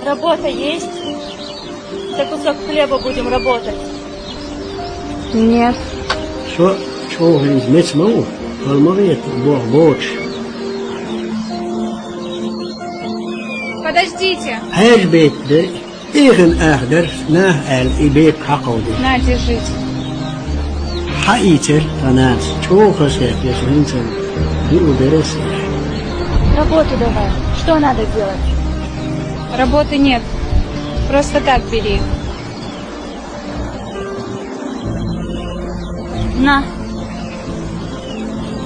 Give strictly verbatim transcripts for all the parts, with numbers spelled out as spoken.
Работа есть? За кусок хлеба будем работать. Нет. Со чӀоагӀа хӀинца меца ма ву, хала ма гӀерта, боху боцуш. Подождите. Хьаьжа бепиг дара, тӀехьа ах дара, нах аьлла, и бепиг хьакховдира. На, держите. Хьаийцира тхан нанас, чӀоагӀа хазахетара, хӀинца а юург дара аса. Работу давай. Что надо делать? Работы нет. Просто так бери. На.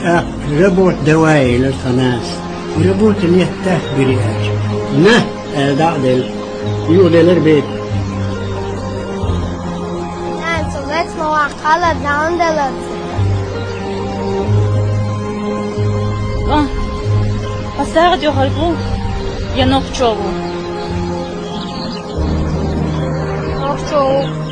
ТӀаккха работу давай, элира тхан нанас. Работы нет, так бери аьлча. На, аьлла, дӀа а делла. Юхаделира бепиг. Нана, со лаьцна ма ваккха, хьалха дӀа а делира. А, хьо сагӀа дуьхьал ву, я нохчо ву? Нохчо ву.